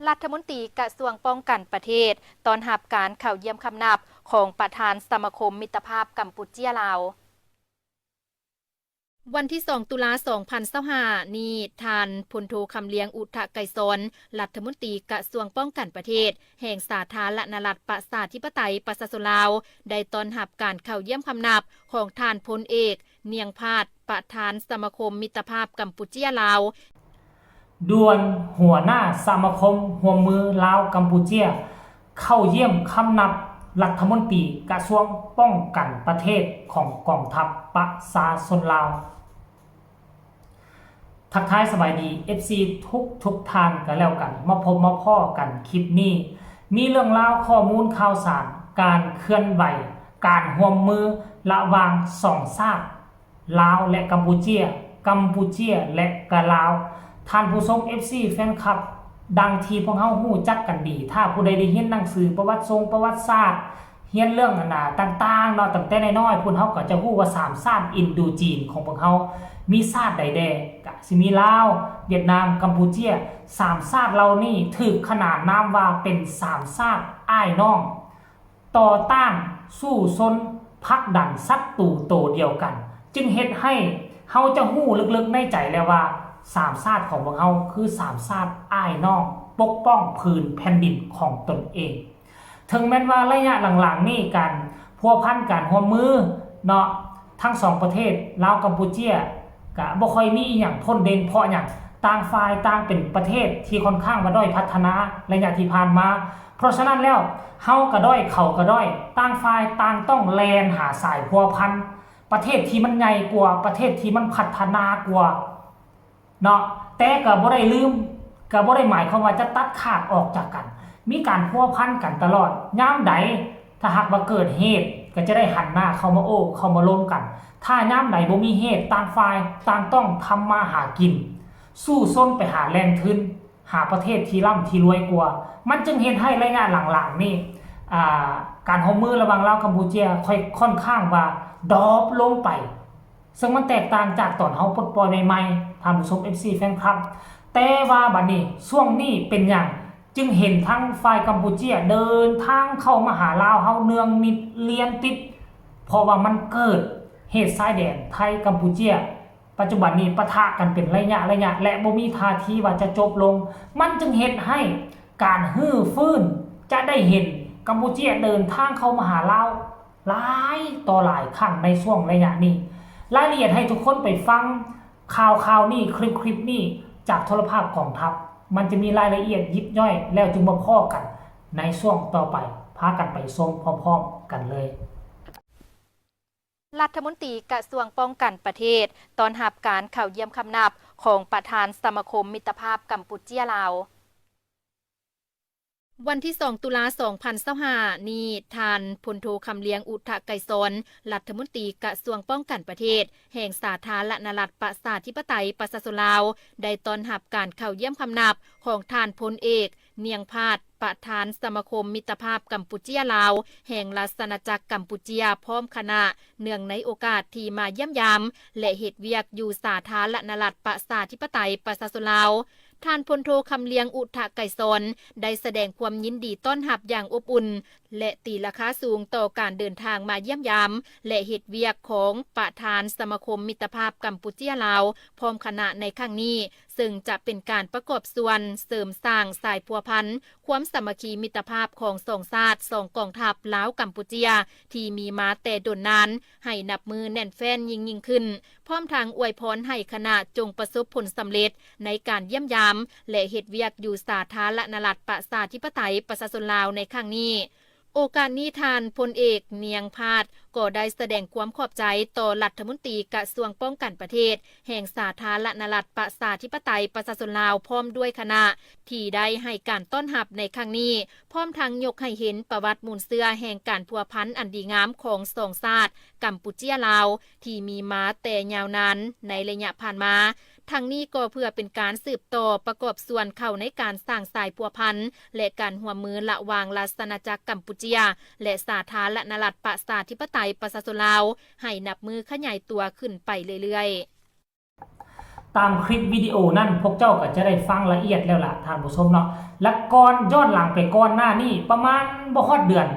ລັດຖະມົນຕີກະຊວງປ້ອງກັນປະເທດ ຕ້ອນຮັບການເຂົ້າຢ້ຽມຄຳນັບຂອງປະທານສະມາຄົມມິດຕະພາບກຳປູເຈຍ-ລາວ. ວັນທີສອງ ຕຸລາ ສອງພັນຊາວຫ້ານີ້, ທ່ານ ພົນໂທ ຄຳລຽງ ອຸດທະໄກສອນ, ລັດຖະມົນຕີກະຊວງປ້ອງກັນປະເທດ ແຫ່ງສາທາລະນະລັດ ປະຊາທິປະໄຕ ປະຊາຊົນລາວ ໄດ້ຕ້ອນຮັບການເຂົ້າຢ້ຽມຄຳນັບຂອງທ່ານ ພົນເອກ ນຽງພາດ ປະທານສະມາຄົມມິດຕະພາບກຳປູເຈຍ-ລາວ, ດ່ວນຫົວໜ້າສະມາຄົມຮ່ວມມືລາວ-ກຳປູເຈຍ ເຂົ້າຢ້ຽມຄຳນັບລັດຖະມົນຕີກະຊວງປ້ອງກັນປະເທດຂອງກອງທັບປະຊາຊົນລາວ. ທັກທາຍສະບາຍດີ ເອັຟຊີ ທຸກໆທ່ານກັນແລ້ວກັນ, ມາພົບມາພໍ້ກັນຄລິບນີ້ ມີເລື່ອງລາວຂໍ້ມູນຂ່າວສານ ການເຄື່ອນໄຫວ ການຮ່ວມມືລະຫວ່າງສອງຊາດ ລາວ ແລະ ກຳປູເຈຍ, ກຳປູເຈຍ ແລະ ກະລາວ. ທ່ານຜູ້ຊົມ ເອັຟຊີ ແຟນຄລັບ ດັ່ງທີ່ພວກເຮົາຮູ້ຈັກກັນດີ, ຖ້າຜູ້ໃດໄດ້ຮຽນໜັງສືປະຫວັດຊົງປະຫວັດຊາດ, ຮຽນເລື່ອງອັນນາຕ່າງໆເນາະ, ຕັ້ງແຕ່ນ້ອຍໆພຸ້ນ ເຮົາກໍຈະຮູ້ວ່າສາມຊາດອິນໂດຈີນຂອງພວກເຮົາ ມີຊາດໃດແດ່? ກະຊິມີລາວ, ຫວຽດນາມ, ກຳປູເຈຍ. ສາມຊາດເຫຼົ່ານີ້ຖືກຂະໜານນາມວ່າເປັນສາມຊາດອ້າຍນ້ອງ ຕໍ່ຕ້ານສູ້ຊົນ ຜັກດັນສັດຕູໂຕດຽວກັນ, ຈຶ່ງເຮັດໃຫ້ເຮົາຈະຮູ້ເລິກໆໃນໃຈແລ້ວວ່າ ສາມຊາດຂອງພວກເຮົາຄືສາມຊາດອ້າຍນ້ອງ ປົກປ້ອງພື້ນແຜ່ນດິນຂອງຕົນເອງ. ເຖິງແມ່ນວ່າໄລຍະຫຼັງໆນີ້ ການພົວພັນ ການຮ່ວມມືເນາະ ທັງສອງປະເທດ ລາວ-ກຳປູເຈຍ ກະບໍ່ຄ່ອຍມີອີ່ຫຍັງພົ້ນເດັ່ນ ເພາະຫຍັງ? ຕ່າງຝ່າຍຕ່າງເປັນປະເທດທີ່ຂ້ອນຂ້າງວ່າດ້ອຍພັດທະນາໄລຍະທີ່ຜ່ານມາ. ເພາະສະນັ້ນແລ້ວ ເຮົາກະດ້ອຍ ເຂົາກະດ້ອຍ, ຕ່າງຝ່າຍຕ່າງຕ້ອງແລ່ນຫາສາຍພົວພັນ ປະເທດທີ່ມັນໃຫຍ່ກວ່າ, ປະເທດທີ່ມັນພັດທະນາກວ່າເນາະ. ແຕ່ກະບໍ່ໄດ້ລືມ, ກະບໍ່ໄດ້ໝາຍຄວາມວ່າຈະຕັດຂາດອອກຈາກກັນ, ມີການພົວພັນກັນຕະຫຼອດ. ຍາມໃດ ຖ້າຫາກວ່າເກີດເຫດ ກໍຈະໄດ້ຫັນໜ້າເຂົ້າມາໂອ້ ເຂົ້າມາລົມກັນ. ຖ້າຍາມໃດບໍ່ມີເຫດ, ຕ່າງຝ່າຍຕ່າງຕ້ອງທຳມາຫາກິນ, ສູ້ຊົນໄປຫາແຫຼ່ງທຶນ, ຫາປະເທດທີ່ລ່ຳທີ່ລວຍກວ່າ. ມັນຈຶ່ງເຮັດໃຫ້ໄລຍະຫຼັງໆນີ້ ອາ ການຮ່ວມມືລະຫວ່າງລາວ-ກຳປູເຈຍ ຄ່ອຍ ຂ້ອນຂ້າງວ່າດຣອບລົງໄປ. ເຊິ່ງມັນແຕກຕ່າງຈາກຕອນເຮົາປົດປ່ອຍໃໝ່ໆ ທ່ານຜູ້ຊົມ ເອັຟຊີ ແຟນຄລັບ. ແຕ່ວ່າບັດນີ້ ຊ່ວງນີ້ເປັນຫຍັງຈຶ່ງເຫັນທາງຝ່າຍກຳປູເຈຍເດີນທາງເຂົ້າມາຫາລາວເຮົາເນືອງນິດລຽນຕິດ? ເພາະວ່າມັນເກີດເຫດຊາຍແດນໄທ-ກຳປູເຈຍ ປັດຈຸບັນນີ້ປະທະກັນເປັນໄລຍະໆ ແລະ ບໍ່ມີທ່າທີວ່າຈະຈົບລົງ. ມັນຈຶ່ງເຮັດໃຫ້ການຮື້ຟື້ນ ຈະໄດ້ເຫັນກຳປູເຈຍເດີນທາງເຂົ້າມາຫາລາວ ຫຼາຍຕໍ່ຫຼາຍຄັ້ງໃນຊ່ວງໄລຍະນີ້. ລາຍລະອຽດໃຫ້ທຸກຄົນໄປຟັງຂ່າວໆນີ້, ຄລິບໆນີ້ ຈາກໂທລະພາບກອງທັບ, ມັນຈະມີລາຍລະອຽດຢິບຍ່ອຍ, ແລ້ວຈຶ່ງມາພໍ້ກັນໃນຊ່ວງຕໍ່ໄປ. ພາກັນໄປຊົມພ້ອມໆກັນເລີຍ. ລັດຖະມົນຕີກະຊວງປ້ອງກັນປະເທດ ຕ້ອນຮັບການເຂົ້າຢ້ຽມຄຳນັບຂອງປະທານສະມາຄົມມິດຕະພາບກຳປູເຈຍ-ລາວ. ວັນທີສອງ ຕຸລາ ສອງພັນຊາວຫ້ານີ້, ທ່ານ ພົນໂທ ຄຳລຽງ ອຸດທະໄກສອນ, ລັດຖະມົນຕີກະຊວງປ້ອງກັນປະເທດ ແຫ່ງສາທາລະນະລັດ ປະຊາທິປະໄຕ ປະຊາຊົນລາວ ໄດ້ຕ້ອນຮັບການເຂົ້າຢ້ຽມຄຳນັບຂອງທ່ານ ພົນເອກ ນຽງພາດ ປະທານສະມາຄົມມິດຕະພາບກຳປູເຈຍ-ລາວ ແຫ່ງລາຊະອານາຈັກກຳປູເຈຍ ພ້ອມຄະນະ, ເນື່ອງໃນໂອກາດທີ່ມາຢ້ຽມຢາມ ແລະ ເຮັດວຽກຢູ່ສາທາລະນະລັດ ປະຊາທິປະໄຕ ປະຊາຊົນລາວ. ທ່ານ ພົນໂທ ຄຳລຽງ ອຸດທະໄກສອນ ໄດ້ສະແດງຄວາມຍິນດີຕ້ອນຮັບຢ່າງອົບອຸ່ນ ແລະ ຕີລາຄາສູງຕໍ່ການເດີນທາງມາຢ້ຽມຢາມ ແລະ ເຮັດວຽກຂອງປະທານສະມາຄົມມິດຕະພາບກຳປູເຈຍ-ລາວ ພ້ອມຄະນະໃນຄັ້ງນີ້, ເຊິ່ງຈະເປັນການປະກອບສ່ວນເສີມສ້າງສາຍພົວພັນ ຄວາມສາມັກຄີມິດຕະພາບຂອງສອງຊາດ, ສອງກອງທັບ ລາວ-ກຳປູເຈຍ ທີ່ມີມາແຕ່ດົນນານ ໃຫ້ນັບມື້ແໜ້ນແຟ້ນຍິ່ງໆຂຶ້ນ, ພ້ອມທັງອວຍພອນໃຫ້ຄະນະຈົ່ງປະສົບຜົນສຳເລັດໃນການຢ້ຽມຢາມ ແລະ ເຮັດວຽກຢູ່ສາທາລະນະລັດ ປະຊາທິປະໄຕ ປະຊາຊົນລາວໃນຄັ້ງນີ້. ໂອກາດນີ້, ທ່ານ ພົນເອກ ນຽງພາດ ກໍໄດ້ສະແດງຄວາມຂອບໃຈຕໍ່ລັດຖະມົນຕີກະຊວງປ້ອງກັນປະເທດ ແຫ່ງສາທາລະນະລັດ ປະຊາທິປະໄຕ ປະຊາຊົນລາວ ພ້ອມດ້ວຍຄະນະ ທີ່ໄດ້ໃຫ້ການຕ້ອນຮັບໃນຄັ້ງນີ້, ພ້ອມທັງຍົກໃຫ້ເຫັນປະຫວັດມູນເຊື້ອແຫ່ງການພົວພັນອັນດີງາມຂອງສອງຊາດ ກຳປູເຈຍ-ລາວ ທີ່ມີມາແຕ່ຍາວນານໃນໄລຍະຜ່ານມາ. ທັງນີ້ກໍເພື່ອເປັນການສືບຕໍ່ປະກອບສ່ວນເຂົ້າໃນການສ້າງສາຍພົວພັນ ແລະ ການຮ່ວມມືລະຫວ່າງລາຊະອານາຈັກກຳປູເຈຍ ແລະ ສາທາລະນະລັດປະຊາທິປະໄຕປະຊາຊົນລາວ ໃຫ້ນັບມື້ຂະຫຍາຍຕົວຂຶ້ນໄປເລື້ອຍໆ. ຕາມຄລິບວິດີໂອນັ້ນ ພວກເຈົ້າກໍຈະໄດ້ຟັງລະອຽດແລ້ວລະທ່ານຜູ້ຊົມເນາະ. ແລະ ກ່ອນ ຍ້ອນຫຼັງໄປກ່ອນໜ້ານີ້ປະມານບໍ່ຮອດເດືອນ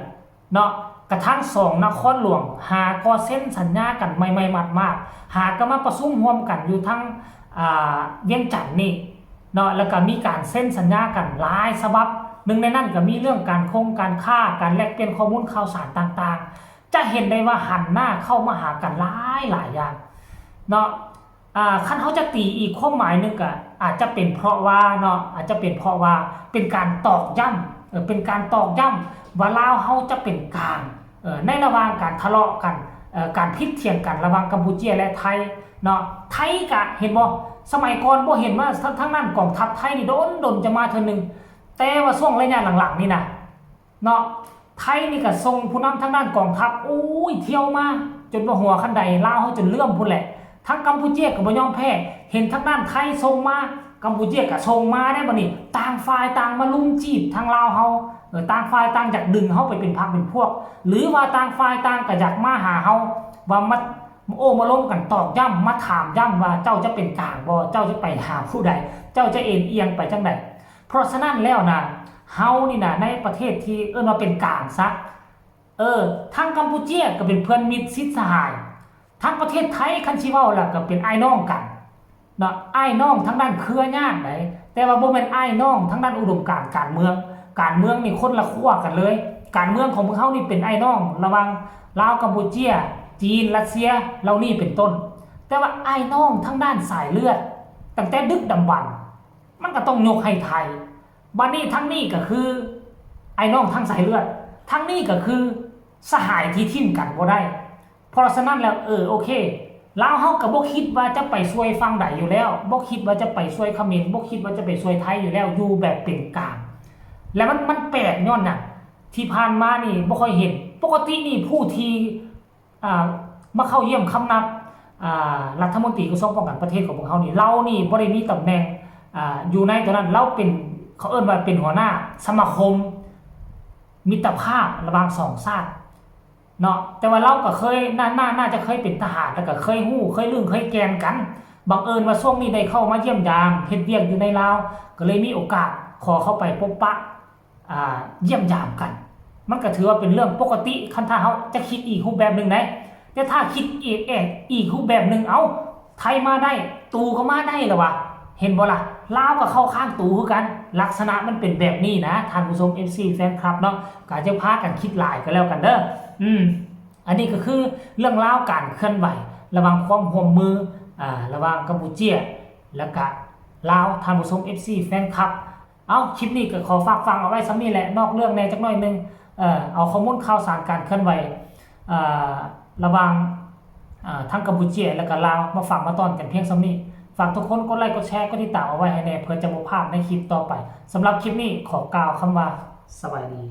ເນາະ ກະທັງສອງນະຄອນຫຼວງຫາກໍເຊັນສັນຍາກັນໃໝ່ໆໝາດໆ ຫາກໍມາປະຊຸມຮ່ວມກັນຢູ່ທາງ ອ່າ ວຽງຈັນນີ້ເນາະ ແລ້ວກໍມີການເຊັນສັນຍາກັນຫຼາຍສະບັບ. ໜຶ່ງໃນນັ້ນກໍມີເລື່ອງການຄົງການຄ້າ ການແລກປ່ຽນຂໍ້ມູນຂ່າວສານຕ່າງໆ ຈະເຫັນໄດ້ວ່າຫັນໜ້າເຂົ້າມາຫາກັນຫຼາຍໆຢ່າງເນາະ. ອ່າ ຄັນເຮົາຈະຕີອີກຄວາມໝາຍໜຶ່ງ ກໍອາດຈະເປັນເພາະວ່າເນາະ ອາດຈະເປັນເພາະວ່າເປັນການຕອກຢ້ຳ ເອີ ເປັນການຕອກຢ້ຳວ່າລາວເຮົາຈະເປັນກາງ ເອີ ໃນລະຫວ່າງການທະເລາະກັນ ເອີ ການຜິດຖຽງກັນລະຫວ່າງກຳປູເຈຍ ແລະ ໄທເນາະ. ໄທກະເຫັນບໍ່ ສະໄໝກ່ອນບໍ່ເຫັນວ່າທາງ ທາງດ້ານກອງທັບໄທນີ້ດົນໆຈະມາເທື່ອໜຶ່ງ ແຕ່ວ່າຊ່ວງໄລຍະຫຼັງໆນີ້ນະ ເນາະ ໄທນີ້ກໍສົ່ງຜູ້ນຳທາງດ້ານກອງທັບ ໂອ້ຍ ທ່ຽວມາຈົນວ່າຫົວຄັນໄດລາວເຮົາຈົນເຫຼື້ອມພຸ້ນແຫຼະ. ທາງກຳປູເຈຍກໍບໍ່ຍອມແພ້ ເຫັນທາງດ້ານໄທສົ່ງມາ ກຳປູເຈຍກໍສົ່ງມາໄດ໋. ບັດນີ້ຕ່າງຝ່າຍຕ່າງມາລຸມຈີບທາງລາວເຮົາ ເອີ ຕ່າງຝ່າຍຕ່າງຢາກດຶງເຮົາໄປເປັນພັກເປັນພວກ ຫຼືວ່າຕ່າງຝ່າຍຕ່າງກໍຢາກມາຫາເຮົາ ວ່າມາໂອ້ມາລົມກັນຕອກຢ້ຳ ມາຖາມຢ້ຳວ່າເຈົ້າຈະເປັນກາງບໍ່ ເຈົ້າຈະໄປຫາຜູ້ໃດ ເຈົ້າຈະເອັນອຽງໄປຈັ່ງໃດ. ເພາະສະນັ້ນແລ້ວນະ ເຮົານີ້ນະ ໃນປະເທດທີ່ເອີ້ນວ່າເປັນກາງຊະ ເອີ ທາງກຳປູເຈຍກໍເປັນເພື່ອນມິດຊິດສະຫາຍ ທາງປະເທດໄທຄັນຊິເວົ້າລະກໍເປັນອ້າຍນ້ອງກັນເນາະ ອ້າຍນ້ອງທາງດ້ານເຄືອຍາດໃດ໋ ແຕ່ວ່າບໍ່ແມ່ນອ້າຍນ້ອງທາງດ້ານອຸດົມການການເມືອງ. ການເມືອງນີ້ຄົນລະຂົ້ວກັນເລີຍ ການເມືອງຂອງພວກເຮົານີ້ເປັນອ້າຍນ້ອງລະຫວ່າງລາວ ກຳປູເຈຍ ຈີນ ຣັດເຊຍ ເຫຼົ່ານີ້ເປັນຕົ້ນ ແຕ່ວ່າອ້າຍນ້ອງທາງດ້ານສາຍເລືອດຕັ້ງແຕ່ດຶກດຳບັນ ມັນກໍຕ້ອງຍົກໃຫ້ໄທ. ບາດນີ້ທາງນີ້ກໍຄືອ້າຍນ້ອງທາງສາຍເລືອດ ທາງນີ້ກໍຄືສະຫາຍທີ່ຖິ້ມກັນບໍ່ໄດ້. ເພາະສະນັ້ນແລ້ວ ເອີ ໂອເຄ ລາວເຮົາກໍບໍ່ຄິດວ່າຈະໄປຊ່ວຍຝັ່ງໃດຢູ່ແລ້ວ ບໍ່ຄິດວ່າຈະໄປຊ່ວຍຂະເໝນ ບໍ່ຄິດວ່າຈະໄປຊ່ວຍໄທຢູ່ແລ້ວ ຢູ່ແບບເປັນກາງ. ແລະ ມັນ ມັນແປກຍ້ອນຫຍັງ? ທີ່ຜ່ານມານີ້ບໍ່ຄ່ອຍເຫັນ ປົກກະຕິນີ້ຜູ້ທີ່ ອ່າ ມາເຂົ້າຢ້ຽມຄຳນັບ ອ່າ ລັດຖະມົນຕີກະຊວງປ້ອງກັນປະເທດຂອງພວກເຮົານີ້ ລາວນີ້ບໍ່ໄດ້ມີຕຳແໜ່ງ ອ່າ ຢູ່ໃນຕົວນັ້ນ ລາວເປັນ ເຂົາເອີ້ນວ່າເປັນຫົວໜ້າສະມາຄົມມິດຕະພາບລະຫວ່າງສອງຊາດເນາະ. ແຕ່ວ່າລາວກໍເຄີຍ ໜ້າ ໜ້າ ໜ້າຈະເຄີຍເປັນທະຫານ ແລ້ວກໍເຄີຍຮູ້ ເຄີຍລຶ້ງ ເຄີຍແກ່ນກັນ. ບັງເອີນວ່າຊ່ວງນີ້ໄດ້ເຂົ້າມາຢ້ຽມຢາມ ເຮັດວຽກຢູ່ໃນລາວ ກໍເລີຍມີໂອກາດຂໍເຂົ້າໄປພົບປະ ອ່າ ຢ້ຽມຢາມກັນ ມັນກໍຖືວ່າເປັນເລື່ອງປົກກະຕິ. ຄັນຖ້າເຮົາຈະຄິດອີກຮູບແບບໜຶ່ງໃດ໋ ແຕ່ຖ້າຄິດອີກ ເອ ອີກຮູບແບບໜຶ່ງ ເອົ້າ ໄທມາໄດ້ ຕູກໍມາໄດ້ລະວະ ເຫັນບໍ່ລະ? ລາວກໍເຂົ້າຂ້າງຕູຄືກັນ. ລັກສະນະມັນເປັນແບບນີ້ນະ ທ່ານຜູ້ຊົມ ເອັຟຊີ ແຟນຄລັບເນາະ ກໍຢ່າພາກັນຄິດຫຼາຍກໍແລ້ວກັນເດີ. ອືມ ອັນນີ້ກໍຄືເລື່ອງລາວການເຄື່ອນໄຫວລະຫວ່າງຄວາມຮ່ວມມື ອ່າ ລະຫວ່າງກຳປູເຈຍ ແລ້ວກະລາວ ທ່ານຜູ້ຊົມ ເອັຟຊີ ແຟນຄລັບ. ເອົາ ຄລິບນີ້ກໍຂໍຝາກຝັງເອົາໄວ້ສ່ຳນີ້ແຫຼະ ນອກເລື່ອງແດ່ຈັກໜ້ອຍໜຶ່ງ ເອີ ເອົາຂໍ້ມູນຂ່າວສານການເຄື່ອນໄຫວ ເອີ ລະຫວ່າງ ເອີ ທາງກຳປູເຈຍ ແລະກະລາວ ມາຝາກມາຕ້ອນກັນພຽງສ່ຳນີ້. ຝາກທຸກຄົນກົດໄລ ກົດແຊ ກົດຕິດຕາມເອົາໄວ້ໃຫ້ແດ່ ເພື່ອຈະບໍ່ພາດໃນຄລິບຕໍ່ໄປ. ສຳລັບຄລິບນີ້ຂໍກ່າວຄຳວ່າ ສະບາຍດີ.